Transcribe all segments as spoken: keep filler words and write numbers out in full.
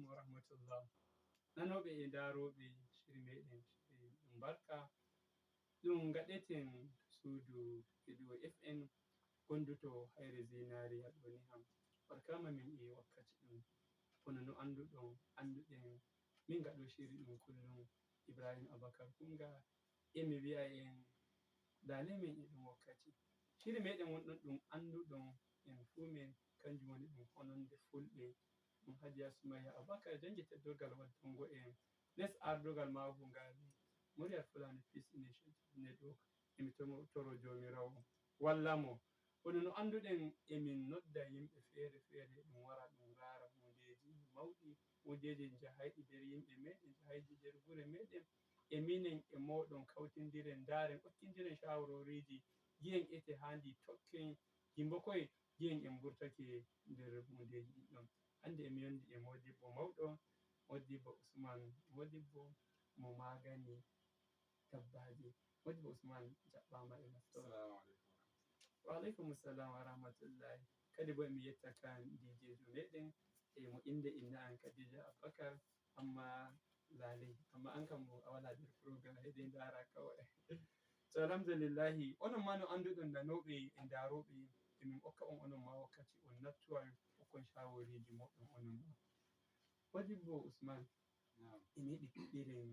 Wa rahmatullah. Nanooɓe e ndaarooɓe shiri meɗen, shiri ɗum barka. Ɗum ngaɗeten suudu Keduwe F M, gonduto Hayre Zinaariya ɗo ni ham. Barkaama min e wakkati ɗum. Kono no annduɗon, annduɗen, min ngaɗo shiri ɗum kullum. Ibrahim Abakar Kunga, e mi wi'a en, daale men e ɗum wakkati. Shiri meɗen wonɗon ɗum annduɗon en fuu men, kanjum woni ɗum hononde fulɓe. Ɗum Hajiya Sumayya Abakar, janngi teddorgal waddango en les ardogal maagu ngal, Muryal Fulani Peace Initiative Network. E mi tomo-, toro Joomiraawo walla mo. Kono no annduɗen, e min nodda yimɓe feere feere, ɗum wara, ɗum raara hundeeji mawɗi, hundeeji jahayɗi nder yimɓe meɗen, jahayji nder gure meɗen. E minen e mooɗon kawtindiren, ndaaren, okkindiren shawaroriiji, ngi'en ete haandi tokken, yimbo koye, ngi'en en mburtake nder hundeeji ɗin ɗon. Hannde e mi wondi e moodibbo mawɗo, moodibbo Usman, moodibbo mo maagani dabbaaji. Moodibbo Usman, jaɓɓaama e naftoro. Assalamu alaikum. Wa alaikum salam wa rahmatullahi. Kadi bo e mi yetta kan D J jo meɗen, e mo innde inna an Khadija Abubakar, amma laaley, amma an kam mo a wala nder programme, heɗe ndaara kawai. So alhamdulillahi, onon ma no annduɗon nanooɓe e ndaarooɓe, e min okka on onon ma wakkati on nattuwa, okkon shawariji moɗon onon ma. Moodibbo Usman, Naam. Emi yiɗi puɗɗiren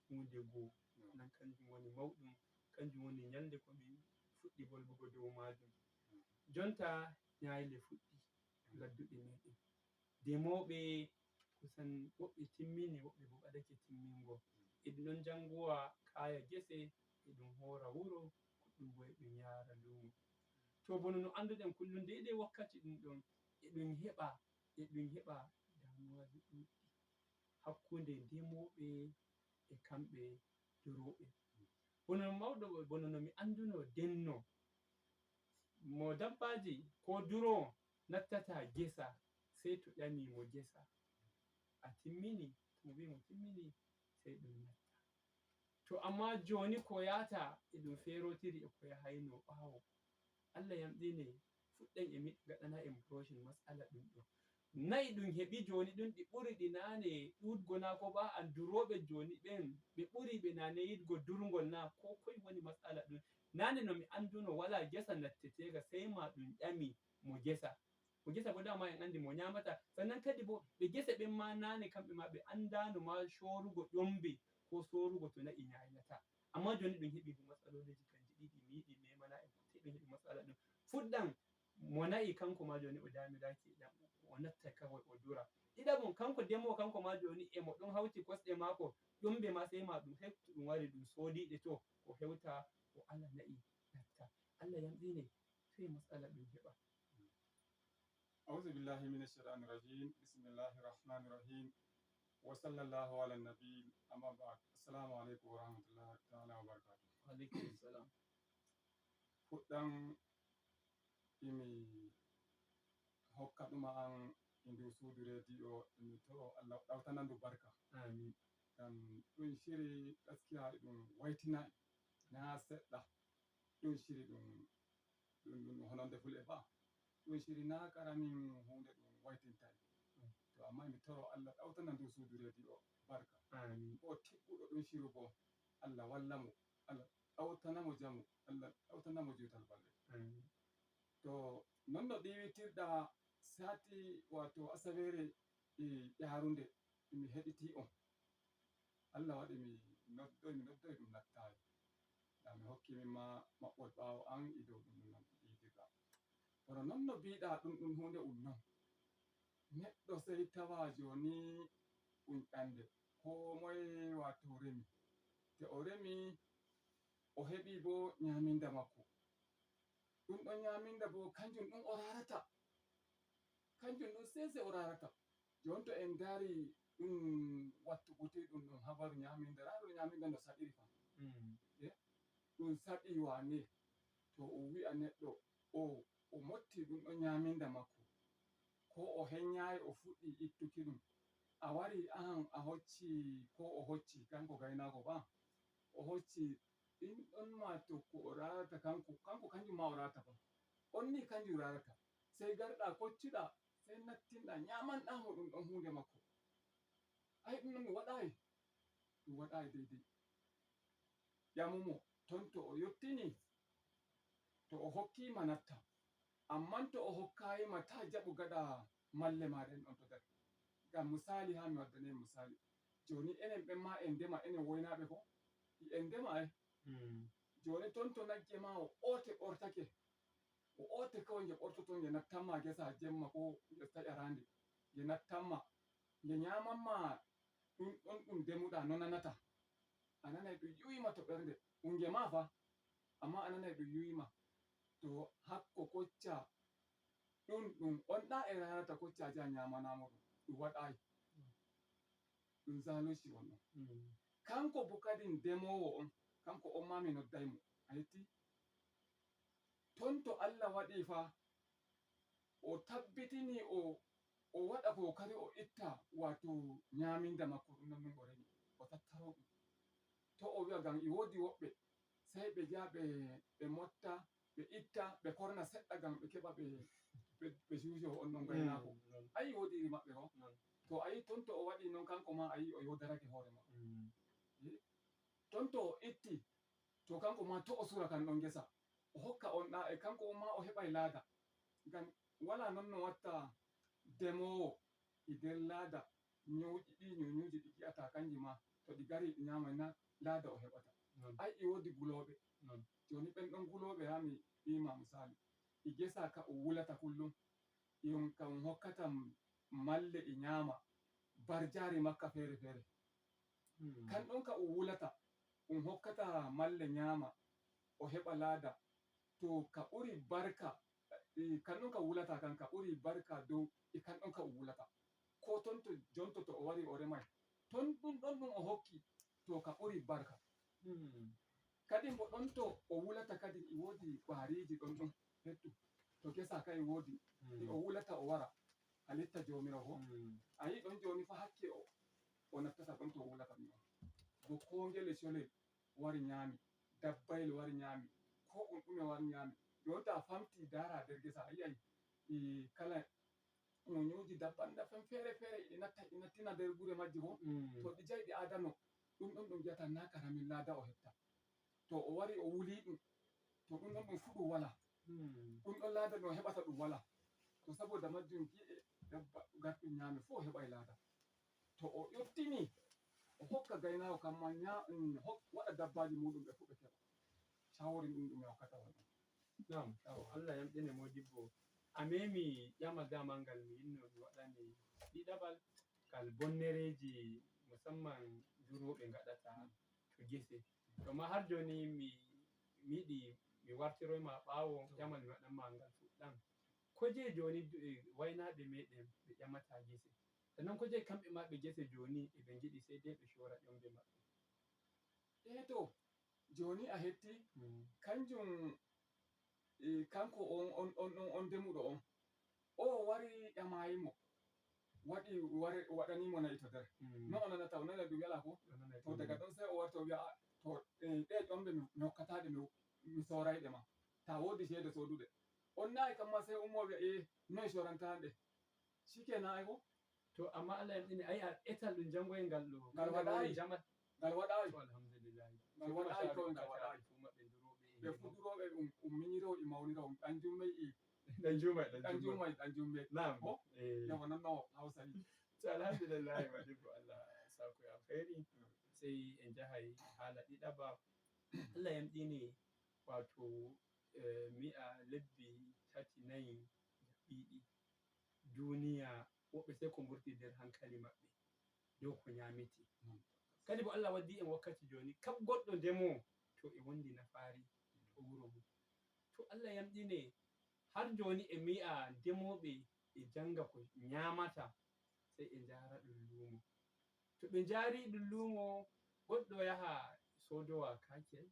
huunde goo. Naam. Nan kanjum woni mawɗum, kanjum woni ñalnde ko min fuɗɗi bolbugo dow maajum. Naam. Jonta ñaayle fuɗɗi, naam, ngadduɗe meɗen. Demooɓe kusan woɓɓe timmini, woɓɓe bo ɓadake timmingo. Naam. Eɗum ɗon janngowa kaaya gese, eɗum hoora wuro, goɗɗum bo eɗum yaara luumo. To bono no annduɗen kullum, deydey wakkati ɗum ɗon, eɗum heɓa, eɗum heɓa damuwaaji ɗuuɗɗi hakkunde ndemooɓe e kamɓe durooɓe. Bono no mawɗo, bono no mi annduno denno, mo dabbaaji ko duroowo nattata gesa, sey to ƴami mo gesa. A timmini? To mo wi'i mo timmini, sey ɗum natta. To amma jooni ko yahata e ɗum feerotiri e ko yahayno ɓaawo. Allah yamɗine, fuɗɗen e mi-, gaɗana en broshin mas'ala ɗum ɗo. Na'i ɗum heɓi jooni ɗum ɗi ɓuri ɗi naane ɗuuɗgo na ko ba an durooɓe jooni ɓen, ɓe ɓuri ɓe naane yiɗgo durngol na ko koy woni mas'ala ɗum. Naane no mi annduno wala gesa natteteega sey ma ɗum ƴami mo gesa. Mo gesa bo dama en anndi mo ñaamata. Sannan kadi bo ɓe gese ɓen ma naane kamɓe ma ɓe anndaano ma soorugo ƴombe ko soorugo to na'i ñaaylata. Amma jooni ɗum heɓi bo matsalooleeji kanji ɗiɗi mi yiɗi memana en fof, ɗum heɓi matsala ɗum. Fuɗɗam mo na'i kanko ma jooni o daamiraaki e ɗam, o natta kawai o dura. Ɗiɗaɓum kanko demoowo kanko ma jooni e mo ɗon hawti kosɗe maako, ƴombe ma sey ma ɗum hewtu ɗum wari ɗum soodiiɗe to, o hewta o ala na'i natta. Allah yamɗine, toye matsala ɗum heɓa? أعوذ بالله من الشيطان الرجيم. بسم الله الرحمن الرحيم. وصلى الله على النبي. أما بعد. السلام عليكم ورحمة الله تعالى وبركاته. Wa aleykum salam. Fuɗɗam emi hokka ɗuma an e ndu suudu rediyo, emi toro Allah ɗawtana ndu barka. Amin. Ngam ɗum shiri gaskiya e ɗum waytina na seɗɗa. Ɗum shiri ɗum, ɗum, ɗum hononde fulɓe ba. Ɗum shiri na karamin huunde ɗum waytinta en. To amma emi toro Allah ɗawtana ndu suudu rediyo barka. Amin. O tigguɗo ɗum shiru bo, Allah walla mo, Allah ɗawtana mo jamu, Allah ɗawtana mo juutal balɗe. Amin. To non no ɗiwitirɗa sati wato asaweere e ƴaarunde, mi heɗiti on. Allah waɗi mi noddoy, mi noddoy ɗum nattaay. Ndaa mi hokki min ma maɓɓol ɓaawo an e dow ɗum non ɗiidirɗa. Kono non no mbiiɗa ɗum, ɗum huunde um non. Neɗɗo sey tawa jooni ɗum ƴande. Koo moye wato remi. Te o remi, o heɓi bo ñaaminda makko. Ɗum ɗon ñaaminda bo kanjum ɗum o raarata. Kanjum ɗum sese o raarata. Jon to en ndaari ɗum wattu buti ɗum, ɗum habaru ñaaminda, raa ɗum ñaaminda no saɗiri fa. Mm. Eh? Ɗum saɗi wane. To o wi'a neɗɗo o, o motti ɗum ɗon ñaaminda makko. Ko o heññaayi o fuɗɗi ittuki ɗum. A wari an a hocci ko o hocci kanko gaynaako ba. O hocci ɗin ɗon ma to ko o raarata kanko, kanko kanjum ma o raarata ba. On ni kanjum raarata. Sey garɗa koccuɗa, sey nattinɗa, ñaamanɗa mo ɗum ɗon huunde makko. Ay, ɗum noon mi waɗaay. Ɗum waɗaay deydey. Ƴamu mo, toon to o yottinii, to o hokkiima nattam. Ammaa to o hokkaayima, taa jaɓu gaɗa malle maaɗa en ɗon to nder. Ngam misaali, haa mi waddane en misaali. Jooni enen ɓen maa en ndema, enen woynaaɓe ko? En ndema ay. Hmm. Jooni toon to nagge maa o oote ɓortake. O oote kawai nge ɓortoto nge nattamma gesa jemma ko nge taƴaraande. Nge nattamma. Nge ñaamamma ɗum ɗon ɗum ndemuɗaa no nanata. A nanay ɗum yuwiima to ɓernde. Ɗum nge maa fa. Ammaa a nanay ɗum yuwiima. To hakko kocca ɗum, ɗum on ɗaa e raarata kocca ja ñaamanaamo ɗum. Ɗum waɗaay. Ɗum zaalusi on ɗon. Mm. Kanko bo kadin demoowo on, kanko on maa mi nodday mo. A hetti? Ton to Allah waɗi fa, o tabbitini o, o waɗa ko kadi o itta wato ñaaminda makko ɗum non ɗum o remi. O tattaro ɗum. To o wi'a ngam e woodi woɓɓe, sey ɓe njaha ɓe, ɓe motta, ɓe itta, ɓe korna seɗɗa ngam ɓe keɓa ɓe, ɓe, ɓe cuuco on ɗon gaynaako. Mm, non. Ayi woodi iri maɓɓe ko? Non. To ayi ton to o waɗi non kanko maa ayi o yoodarake hoore makko. Mm. Eh? Ton to o itti, to kanko maa to o sura kan ɗon ngesa. O hokka on ɗa e kanko on maa o heɓay laada. Ngam walaa non no watta demoowo e nder laada ñuuƴi ɗi, ñuuñuuji ɗi gi'ata kanji maa to ɗi gari ɗi ñaamay na laada o heɓata. Non. Ay e woodi gulooɓe. Non. Jooni ɓen ɗon gulooɓe haa mi ɓiima misaali. E gesa ka o wulata kullum. E on ka on hokkata malle e ñaama barjaari makka feere feere. Hmm. Kan ɗon ka o wulata, on hokkata malle ñaama, o heɓa laada. To ka ɓuri barka, e, kan ɗon ka wulata kan, ka ɓuri barka dow e kan ɗon ka o wulata. Ko ton to, jonto to o wari o remay. Ton ɗum ɗon ɗum o hokki, to ka ɓuri barka. Hmm. Kadin bo ɗon to o wulata kadin e woodi ɓaariiji ɗon ɗon hettu. To gesa ka e woodi, hmm, ɗi o wulata o wara, halitta Joomiraawo. Hmm. A yi ɗon jooni fa hakke o, o nattata ɗon to o wulata ɗum ɗon. Bo koo ngele colel wari ñaami, dabbayel wari ñaami, ko on ɗume wari ñaami. Jooni to a famti ndaara nder gesa, a yi'ay, e, kala ñuuñuuji dabbanɗe fen feere feere, ɗi natta, ɗi nattina nder gure majji ko. Mm. To ɗi jahi ɗi aadano, ɗum ɗon ɗum jata naa karamin laada o hetta. To o wari o wuli ɗum, to ɗum ɗon ɗum fuu ɗum walaa. Mm. Ɗum ɗon laada no heɓata ɗum walaa. To saboda majjum gi'e dabba garɗum ñaami fuu o heɓay laada. To o ƴottini, o hokka gaynaawo kamma ña-, mm, hok-, waɗa dabbaaji muuɗum ɓe fuu ɓe keɓa. Cawori ɗum ɗum e hokkata won. Naam, awa, Allah yamɗine moodibbo. A memi ƴamal damal ngal mi yinno mi waɗani ɗiɗaɓal, kal bonnereeji musamman durooɓe ngaɗata to gese. To ma har jooni mi, mi yiɗi mi wartiroy ma ɓaawo ƴamal mi waɗan ma ngal fuɗɗam. Ko je jooni du-, e, waynaaɓe meɗen ɓe ƴamata gese. Sannan ko je kamɓe ma ɓe gese jooni e ɓe ngiɗi sey dai ɓe coora ƴombe maɓɓe. Eh to, jooni a hetti, mm, kanjum, e, kanko on, on, on, on, on demuɗo on. O wari ƴamayi mo. Waɗi, ware-, waɗani mo na'i to nder. Mm. No o nanata, o nanay ɗum yala ko? O nanay to ɗum. Daga ɗon sey o warti o wi'a, "A, to, e, ɗe ƴombe mi, mi hokkata ɗe, mi, mi sooray ɗe ma. Ta woodi ceede sooduɗe." On na'i kamma sey ummo wi'a, "E, noy sooranta ɗe?" Shikenan ay ko? To, amma Allah yamɗini, ay a etal ɗum janngoyel ngal ɗo. Ngal waɗaayi. Jamal. Ngal waɗaayi. To, alhamdulillahi. Ngal waɗaayi, kawai ngal waɗaayi. Ɓe fuu durooɓe e ɓe fuu durooɓe, um, um minyiro, e mawniro, um ɗan jummai, e ɗan jummai, ɗan jummai, ɗan jummai. Naam. Ko? Eh. Yawa, non no Hausa yi. To, alhamdulillahi, waɗi ko Allah sako e alkhairi. Mm. Sey en jahay haala ɗiɗaɓa. Allah yamɗini, wato, eh, mi'a lebbi tati, nayi, jaɓɓiiɗi. Duniya, woɓɓe sey ko mburti nder hankali maɓɓe dow ko ñaamete. Mm. Kadi bo Allah waddi en wakkati jooni, kab goɗɗo ndemo to e wondi nafaari to wuro mum. To Allah yamɗine, har jooni e mi'a ndemooɓe e jannga ko ñaamata, sey e njaara ɗum luumo. To ɓe njaari ɗum luumo, goɗɗo yaha soodowa kaakel,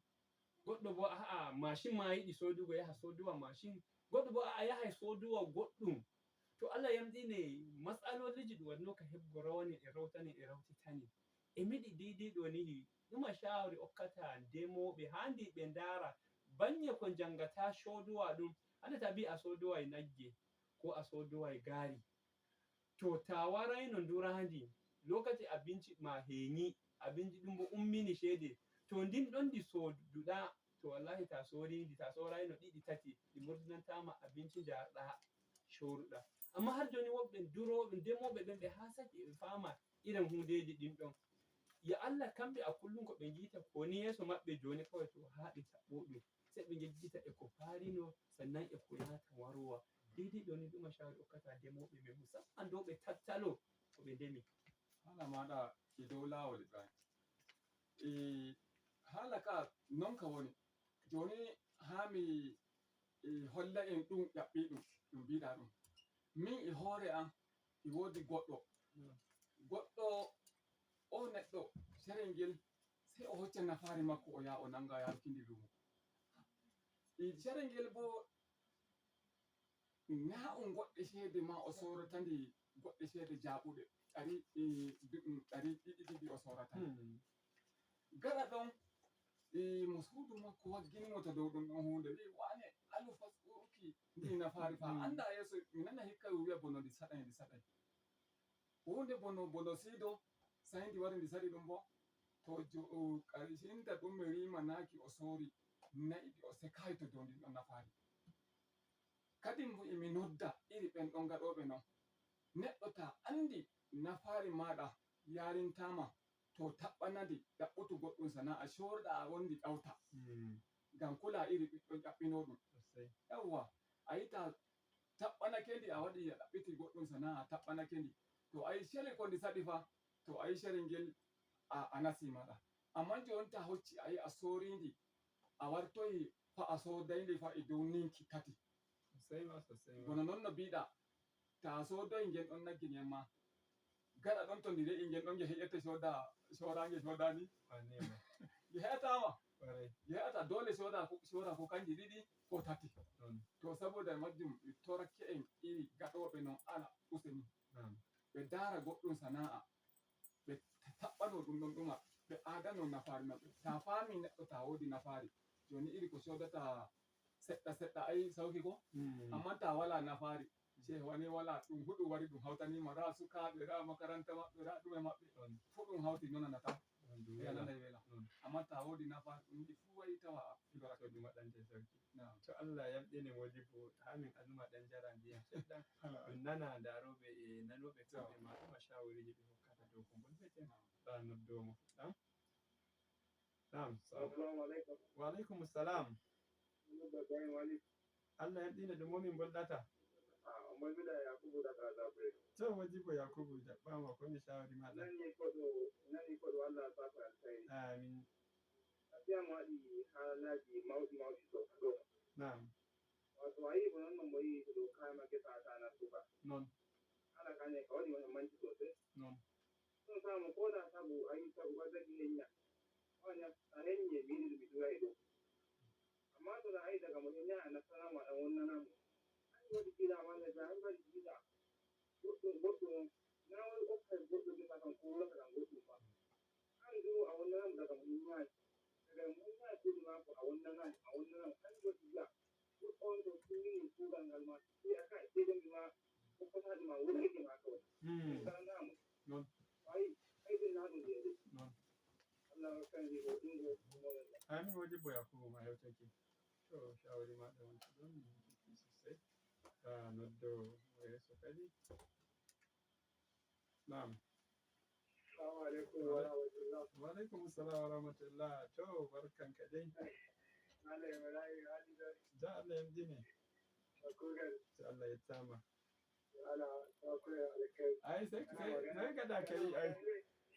goɗɗo bo, a'a, mashin ma yiɗi soodugo, yaha soodowa mashin, goɗɗo bo, a'a, yahay soodowa goɗɗum. To Allah yamɗine, mas'aloliji ɗum waɗnooka heɓgo rawane e rawtane e rawtitane. E miɗi deydey ɗo nihi, ɗuma shawari okkata ndemooɓe, haandi ɓe ndaara baŋŋe ko njanngata soodowa ɗum. Hannde ta bi a soodoway nagge, ko a soodoway gaari. To ta warayno nduraandi, Lokaci abinci ma heñi, abinci ɗum bo ummini ceede. To ndin ɗon ndi sooduɗa, to wallahi ta soorindi, ta soorayno ɗiɗi tati, ɗi murtinantaama abinci njaarɗa, cooruɗa. Amma har jooni woɓɓe durooɓe, demooɓe ɓen ɓe haasake ɓe faama irin huundeeji ɗin ɗon. Ya Allah, kamɓe a kullum ko ɓe ngiita ko woni yeeso maɓɓe jooni kawai to haa ɓe caɓɓo ɗum. Sai ɓe ngejjita e ko paarino, sannan e ko yaata warowa. Deidei ɗoni ɗuma shawari okkata demooɓe ɓe, musamman dow ɓe tattalo ko ɓe ndemi. Haala maaɗa e dow laawol, Ibrahim. E, haala ka non ka woni. Jooni haa mi, e, holla en ɗum ƴaɓɓii ɗum, ɗum mbiɗa ɗum. Min e hoore am, e woodi goɗɗo. Goɗɗo o neɗɗo, carel ngel, sey o hocca nafaari makko, o yaha o nanga yaruki ndi luumo. E, carel ngel bo, naa on goɗɗe ceede ma o soorata ndi, goɗɗe ceede jaaɓuɗe. Ari, e, du-, mm, ari ɗiɗi ɗiɗi o soorata ndi. Hmm. Gaɗa ɗon, e, mo suudu makko waggini mo to dow ɗum ɗon huunde, wi'i, "Wane, alu fas uruki ndi nafaari fa." Hmm. Annda yeeso, mi nana hikka wi'a bono ndi saɗay, ndi saɗay. Huunde bono, bono siido, sai ndi wari ndi saɗi ɗum bo. To jo-, o, ƙarshinta ɗum mi rimanaaki o soori na'i ɗi o sekaay to dow ndin ɗon nafaari. Kadin bo emi nodda iri ɓen ɗon gaɗooɓe non. Neɗɗo ta andi nafaari maaɗa yaarintaama, to taɓɓana ndi, ɗaɓɓutu goɗɗum sana'a, cooda a wondi ɗawta. Mm. Ngam kula iri ɓiɗɗo ƴaɓɓinooɗum. Sosai. Yawwa, a yi ta taɓɓanake ndi, a waɗi a ɗaɓɓiti goɗɗum sana'a, a taɓɓanake ndi. To a yi carel ko ndi saɗi fa, to a yi carel ngel a, a nasi maɗa. Amma jooni ta hocci a yi a soori ndi, a wartoyi fa a sooday ndi fa e dow ninki tati. Sosai ma, sosai ma. Kono non no mbiɗa, ta soodoyi ngen ɗon nagge ngen ma, gaɗa ɗon to ndi re'i ngen ɗon nge heƴete cooda, cooda nge cooda ni? Wane ma. Nge heƴata ma. Warai. Nge heƴata, dole cooda ko, cooda ko kanji ɗiɗi ko tati. Non. To saboda majjum mi torake en iri gaɗooɓe non ala useni. Naam. Ɓe ndaara goɗɗum sana'a. Ɓe ta-, taɓɓano ɗum ɗon ɗuma. Ɓe aadano nafaari maɓɓe. Ta faami neɗɗo ta woodi nafaari. Jooni iri ko coodata seɗɗa seɗɗa ay sawki ko? Mm. Amma ta wala nafaari. Je wani wala ɗum huɗu wari ɗum hawtani ma ra sukaaɓe, ra makaranta maɓɓe, ra ɗume maɓɓe. Ɗon. Fu ɗum hawti nonanata. Ɗon ɗum wela. Nanay wela. Ɗon. Amma ta woodi nafaari ɗum ɗi fu wayi tawa a filorake. To ɗum waɗante sauki. Naam. To Allah yamɗine Modibbo, haa min aluma ɗan jara ndiyam seɗɗa. Hala. Ɗum nana ndarooɓe e nanooɓe. To. Kamɓe ma ɗum a shawariji ɓe hokkata dow ko mbonirten. Naam. Ɗa noddoomo fuɗɗam. Naam. Assalamu alaikum. Wa alaikum salam. Min ko Ibrahim Wali. Allah yamɗine, ɗum momin mbolɗata. Ah, on mbolɓiɗa Yakubu daga Zabre. To, Modibbo Yakubu, jaɓɓaama, ko woni shawari maɗa? Nani ko ɗo, nani ko ɗo, Allah saka alkhairi. Amin. Tafiya mo waɗi haalaaji mawɗi mawɗi to ɗo. Naam. Wato a yi'i bo non no mo yi'i to ɗo kayma gesa a tana suka. Non. Hala kane ka waɗi muhimmanci sosai. Non. Ɗum samu ko na sabu a yi'i sabu ɓaddaji henya. Wanya a henye mi yiɗi mi duwa e ɗo. Amma to na a yi'i daga mo henya a naftana mo a ɗan wonnana mo. Hani waɗi gila ma ne ga hani waɗi gila. Goɗɗum, goɗɗum, na wai okkay goɗɗum gesa kan ko wulata kan goɗɗum ba. An du a wonnanamo daga mo hinyaaki. Daga mo hinyaaki kuuɗe maako a wonnanamo, a wonnanamo. An du a sijja. Goɗɗo on to timmini kuugal ngal ma, fiya ka e ceede ma, hokkataa ɗi ma, wonani ɗi ma kawai. Hmm. Ɗum salanaa mo. Non. Ay, ay ɗum naa ɗum de. Non. Allah hokkan ɗi ɗo ɗum ɗo ɗum ɗo. Amin, Modibbo Yakubu ma hewtake. To, shawari maɗa wonta ɗon, mi heɓi sosai. Ah, noddo mo yeeso kadi. Naam. Assalamu alaikum wa rahmatullah. Wa alaikum salam wa rahmatullah. To, barkanka dai. Allah ya bala'i hali dai. Ja Allah yamɗine. Ba kugal. Ja Allah yettama. Ala, ba kugal alkai. Ai, sai, sai, sai ka da kai, ai.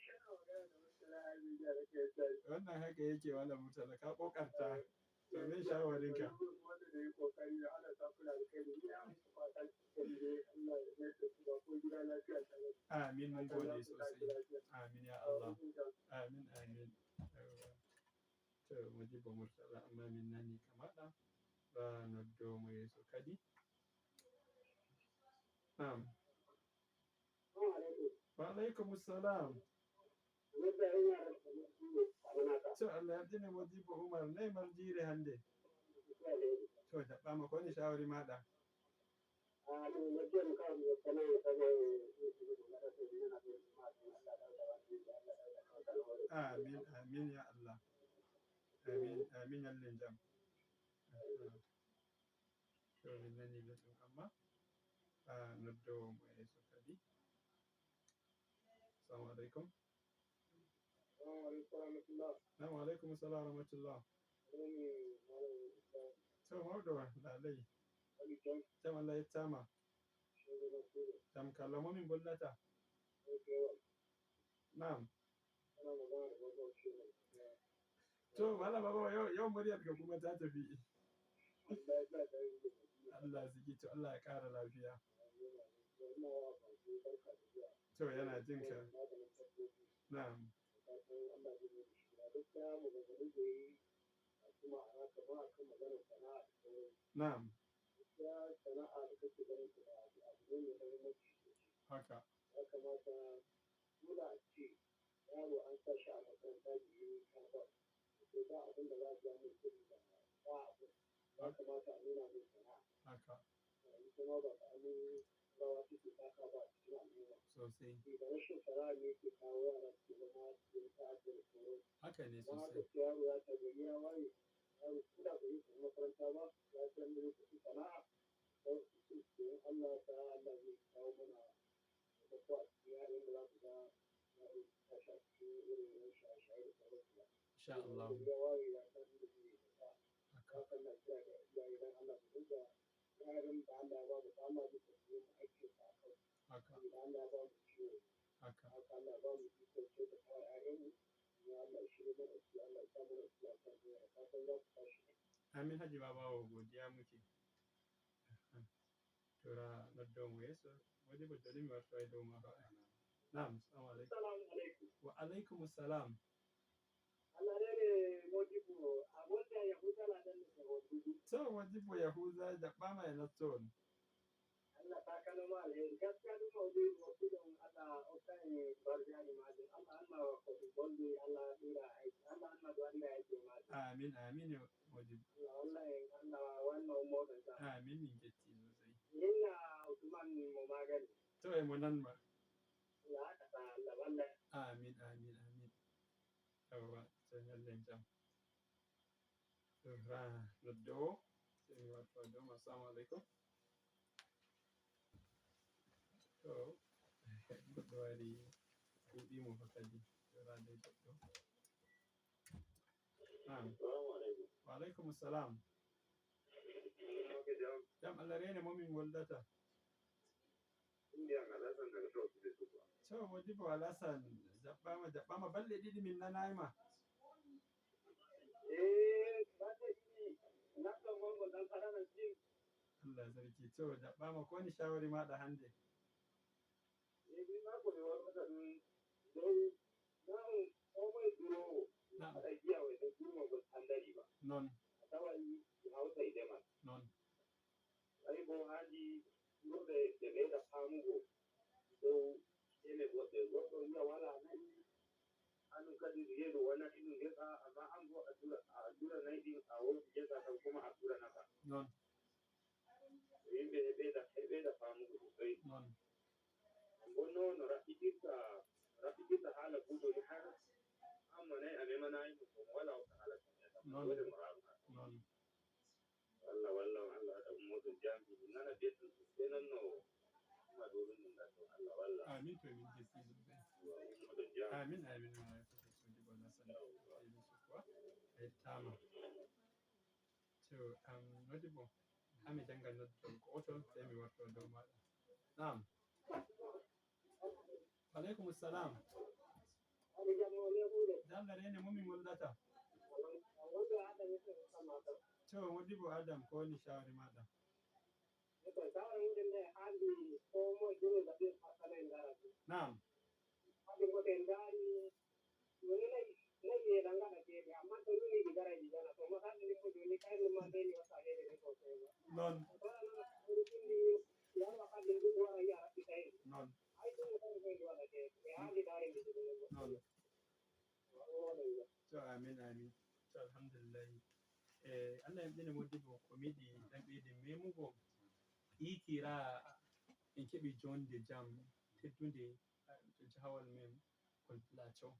Kana magana da Murtala Ahmed da kai sai. Wannan haka yake, Malam Murtala, ka kokarta. To, me shawarinka? Wanda da ya kokari da Allah ta kula da kai da ni, ya musu fata alheri, Allah ya mai da su ba ko gida lafiya ta lafiya. Amin, mun gode sosai. Amin ya Allah. Amin, amin. Yawwa. To, Modibbo Murtala, amma min nani ka maɗa. Ba noddo mo yeeso kadi. Naam. Wa alaikum salam. To Allah yamɗine Modibbo Umar, nayi marjiire hannde. To, jaɓɓaama, ko woni shawari maɗa? Amin, amin ya Allah. Amin, amin, Allah jam. To min nani belɗum, amma a noddowo mo yeeso kadi. Assalamu alaikum. Assalamu alaikum warahmatullah. Nam, wa alaikum salam warahmatullah. Woni Malam Ibrahim. To mawɗo, laalay. Waɗi jam. Jam Allah yettama. Seydi Nasiru. Jam kala mo min gollata. Seydi Kewal. Nam. Ana magana da wani wakilin. To, wala baba, yau, yau muryar ka kuma ta tafi. Allah ya sa ta yi. Allah siki, to Allah ya ƙara lafiya. To, yana jin ka. Na'am. Na'am. Haka. Haka. Sosai. Haka ne sosai. Insha Allah. Haka. Haka. Haka. Amin, Haji Babawo, godiya muke. Tora noddo mo yeeso, wodi bo dole mi warto e dow ma fa. Na'am, assalamu alaikum. Wa alaikum salam. Allah rere Modibo, a wonde a Yahuza la dan ne ko dudu. To Modibo Yahuza, jaɓɓama e natto on. Allah ta kano ma alheri. Gaskiya ɗum mawdu'i mo ɗum Allah okka en barjaji majum. Allah anna ko ɗum bonɗi, Allah ɗira aiki. Allah anna ɗum anna aiki majum. Amin, amin, yo Modibo. Allah walla en, Allah wanna ummoɗon jam. Amin, min jetti sosai. Inna Usman mo magani. To e mo nanma. Allah haka ta Allah walla. Amin, amin, amin. Yawwa, to ñallen jam. To ha noddowo, sai mi warto dow ma. Assalamu alaikum. To goɗɗo wari ɗuɗi mo fa kadi. To ra dai goɗɗo. Na'am. Assalamu alaikum. Wa alaikum salam. Jam Allah rene mo min woldata. Inde am Alasan daga Togo Kudu Sukuwa. To Modibo Alasan, jaɓɓama, jaɓɓama, balɗe ɗiɗi min nanayi ma. Eh, balɗe ɗiɗi, natton gongo ɗan fadana jim. Allah sarki, to jaɓɓama, ko woni shawari maɗa hande? Eh, min ma ko mi warwata ɗum, dow, na on ko moye durowo, haɗa giya o e dow durmol ngol andari ba. Non. A tawai mi hautai demal. Non. Tawi boo haandi yimɓe ɓe ɓeyda faamugo dow ɗe'e goɗɗe. Goɗɗo wi'a walaa na'i, an kadi yeeɗu wona inu ngesa, amma an boo a dura, a dura na'i ɗin, a woodi ngesa kan kuma a dura nafa. Non. Yimɓe e ɓeyda, e ɓeyda faamugo ɗum ɗoy. Non. An boo no, no raɓɓitirta, raɓɓitirta haala budoli har amma na'i a memanayi mo, to mo walaa hokka haala ɗum. Non. Dole mo raaru. Non. Allah walla on, Allah waɗa ummoɗon jam, mi nana belɗum sosai non no umma ɗo ɗum ɗum ɗan ɗo. Allah walla. Amin, to min jetti ɗum ɓe. Ummoɗon jam. Amin, amin, amin. Sojibol Hassan. Yawwa. Sojibol Hassan. A yettaama. To am Modibo, haa mi jannga noddol ko oto, sey mi warto dow maaɗa. Naam. Aleykum salam. Jam, rene mo min ngollata. To Modibo Adam, ko woni shawari maɗa? Naam. Non. Non. To, amin, amin. To, alhamdulillahi. Eh, Allah yamɗine Modibo, ko mi yiɗi ɗan ɓeydi memugo. Yiitira en keɓi jonde jam teddunde, eh, to jahawal men Kol Plateau.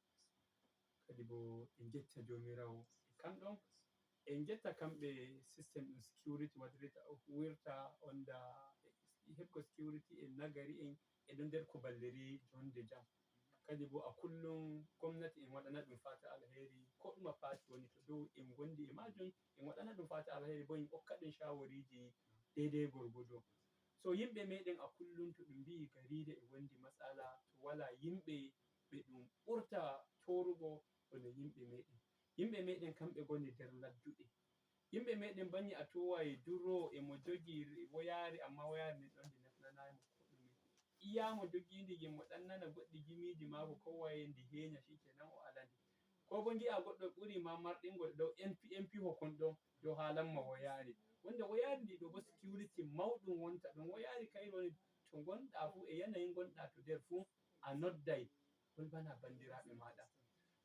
Kadi bo en jetta Joomiraawo e kan ɗon. En jetta kamɓe système ɗum security waɗirta, wirta onda heɓgo security en nagari en e ɗon nder ko balliri jonde jam. Kadi bo a kullum gomnati en waɗana ɗum fata alheri, ko ɗuma pati woni to dow en gondi e majum, en waɗana ɗum fata alheri bo en okka ɗum shawariji daidai gorgodo. So yimɓe meɗen a kullum to ɗum mbi'i gariire e wondi matsala, to wala yimɓe ɓe ɗum ɓurta torugo, kono yimɓe meɗen. Yimɓe meɗen kamɓe goni nder ladduɗe. Yimɓe meɗen banni a toway duro e mo jogi woyaare, amma woyaare nden ɗon ndi nafnanaay mo ko ɗume. Iya mo jogindi gimmo ɗan nana goɗɗi gimiiji maako ko waye ndi heenya shikenan o alandi. Ko bo ngi'a goɗɗo ɓuri ma marɗingol ɗo M P, M P ho kon ɗo, yo haalan ma woyaare. Wonde woyaare ndi ɗo bo security mawɗum wonta ɗon. Woyaare kayre woni to ngonɗa fu e yanayi ngonɗa to nder fu a nodday, holbana bandiraaɓe maaɗa.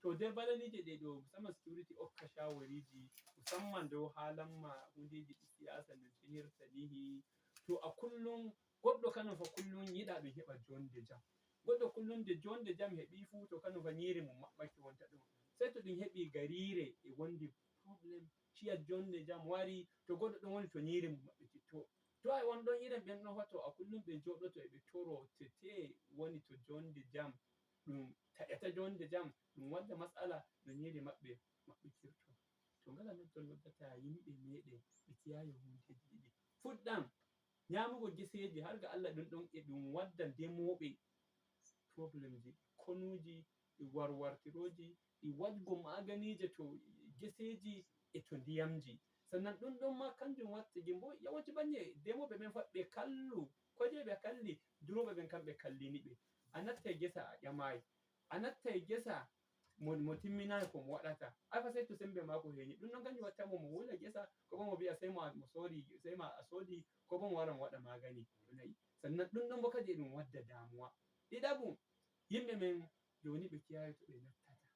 To nder balaniije ɗe ɗo, musamman security okka shawariji, musamman dow haalan ma hundeji ɗi siyasa no jehirta nihi. To a kullum, goɗɗo kano fa kullum yiɗa ɗum heɓa jonde jam. Goɗɗo kullum nde jonde jam heɓi fu, to kano fa nyiri mum maɓɓaki wonta ɗum. Sai to ɗum heɓi gariire e wondi problem, ciya jonde jam wari, to goɗɗo ɗum woni to nyiri mum maɓɓiti. To, to ay won ɗon irin ɓen ɗon fa to a kullum ɓe jooɗoto e ɓe toro tete woni to jonde jam, ɗum taƴata jonde jam, ɗum wadda matsala no nyiri maɓɓe maɓɓitirto. To ngala non to noddata yimɓe meɗen ɓe tiyayo hundeji ɗiɗi. Fuɗɗam, nyamugo geseji har ga Allah ɗum ɗon e ɗum wadda ndemoɓe problemji, konuji, ɗi warwartiroji, ɗi wadgo maganije to geseji e to ndiyamji. Sannan ɗum ɗon ma kanjum watta jimbo yawanci banye ndemoɓe ɓen fa ɓe kallu, ko je ɓe kalli, duroɓe ɓen kamɓe kallini ɓe. A natta e gesa a ƴamayi, a natta e gesa mo, mo timminayi ko mo waɗata. Ay fa sai to sembe mako heñi. Ɗum ɗon kanjum watta mo, mo wula gesa, ko bo mo bi'a sai mo, mo sori, sai ma a sodi, ko bo mo wara mo waɗa magani. Ɗum nayi. Sannan ɗum ɗon bo kadi e ɗum wadda damuwa. Ɗiɗaɓum, yimɓe men joni ɓe kiyayi to ɓe nattata.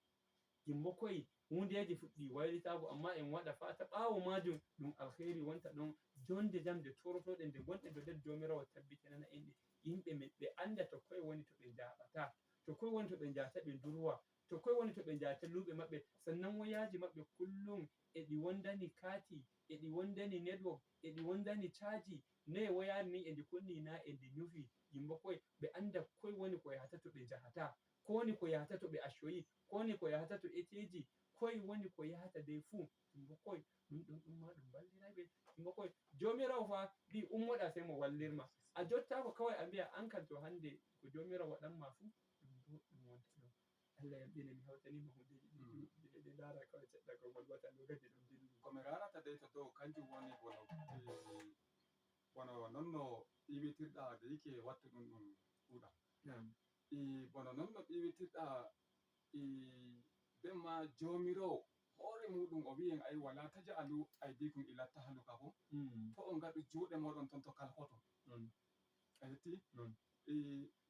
Gimbo koy hundeji fuɗɗi waylitago, amma en waɗa fata ɓawo majum ɗum alheri wonta ɗon, jonde jam nde torotoɗen nde gonɗen to nder Jomirawo tabbitinana en ɗe. Yimɓe men ɓe anda to koy woni to ɓe jaɓata, to koy woni to ɓe jata ɓe durwa, to koy woni to ɓe jata luɓe maɓɓe, sannan woyaji maɓɓe kullum e ɗi wondani kati, e ɗi wondani network, e ɗi wondani caji, noye woyani ni e ndi kunni na e ndi nyufi, yimɓe koy ɓe anda koy woni ko yahata to ɓe jahata, ko woni ko yahata to ɓe ashoyi, ko woni ko yahata to eteji, koy woni ko yahata dey fuu, yimɓe koy ɗum ɗon ɗum ma ɗum balliray ɓe, yimɓe koy Jomirawo fa ɗi ummoɗa sey mo wallirma, a jottako kawai a mbi'a an kan to hande ko Jomirawo waɗanma fuu ɗum ɗo ɗum wonta ɗon. Allah yamɗine mi hawtanima hundeji ɗiɗi ɗiɗi ɗi ndara kawai seɗɗa ko ngol wata lokaci ɗum dilli. Ko mi rarata dey to dow kanjum woni bono, eh, bono non no ɗiwitirɗa de yike wattu ɗum ɗum ɗuuɗa. Naam. I bono non no ɗiwitirɗa i ben ma Joomiraawo hoore muuɗum o wi'en ay wala taj'alu aydikum ila tahaluka ko. Mm. To on ngaɗu juuɗe mooɗon ton to kalkoton. Non. A yetti? Non. I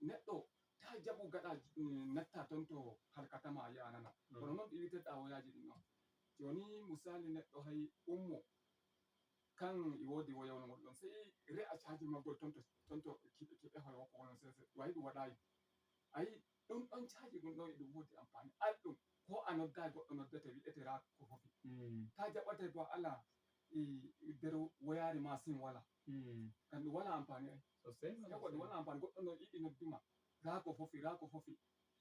neɗɗo ta jaɓu gaɗa, mm, natta ton to halkatama a yi'a nana. Non. Kono non ɗiwitirɗa woyaaji ɗin non. Jooni misali neɗɗo hay ummo kan e woodi woyawol ngol ɗon, sey re'a caaji maggol ton to, ton to ki, ki ɓehoy wokko non sese. Wayi ɗum waɗayi. Ayi, ɗum ɗon caaji ɗum ɗon e ɗum woodi ampaani. Al ɗum, ko a noddaay goɗɗo noddete wi'ete raa ko fofi. Mm. Ta jaɓatay bo a ala e, e nder woyaari ma sin wala. Mm. Kan ɗum wala ampaani ay. Sosai ma. Yawa, ɗum sosai. Wala ampaani. Goɗɗo no yiɗi nodduma. Raa ko fofi, raa ko fofi.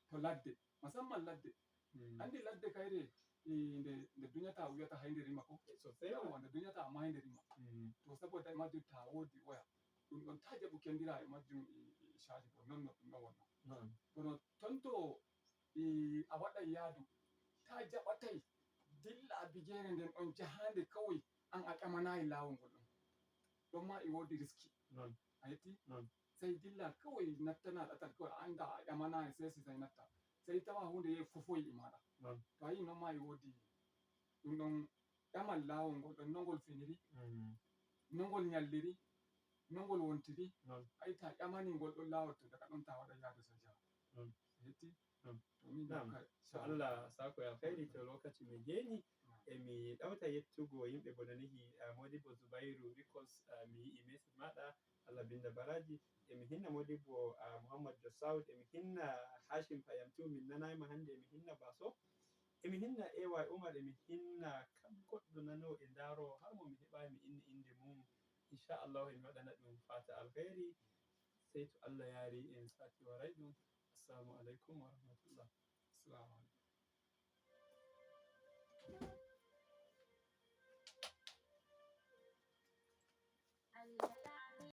To ladde. Musamman ladde. Mm. Andi ladde kayre, e, nde, nde duñata wiyata hay nde rima ko. Sosai. Yawa, nde duñata amma hay nde rima. Mm. To saboda e majjum ta woodi woya. Ɗum ɗon ta jaɓu kendira e majjum e, e caaji ko non no ɗum ɗon wonno. Naam. Kono ton to, e, a waɗay yaadu, ta jaɓatay dilla bigeere nden on jahaande kawai an a ƴamanayi laawol ngol ɗon. Ɗon ma e woodi riski. Non. A yetti? Non. Sey dilla kawai nattana ɗatal kawai a anda a ƴamanayi sey si sey natta. Sey tawa huunde yehi fofoyi e maaɗa. Non. To a yi non ma e woodi ɗum ɗon ƴamal laawol ngol ɗon no ngol finiri, mm, no ngol ñalliri, no ngol wontiri. Non. Ay ta ƴamani ngol ɗon laawol to daga ɗon ta waɗa yaadu sey jaha. Non. A yetti? Non. To min Naam. Hokka, to Allah sako e alkhairi to lokaci men jeeni. Naam. E mi ɗawta yettugo yimɓe bono nihi, ah, Modibbo Zubairu Rikos, ah, mi yi'i message maɗa, Allah binda baraji. E mi hinna Modibbo, ah, Muhammad Jo Saud, e mi hinna Hashim Payam tu, min nanayma hande, e mi hinna Baso. Emi hinna A Y Umar, emi hinna kala goɗɗo nanoowo e ndaaroowo, har mo mi heɓaay mi inna innde mum. Inchallahu emi waɗana ɗum fata alheri. Sey to Allah yaari en sati waray ɗum. Assalamu aleykum wa rahmatullah. Assalamu aleykum.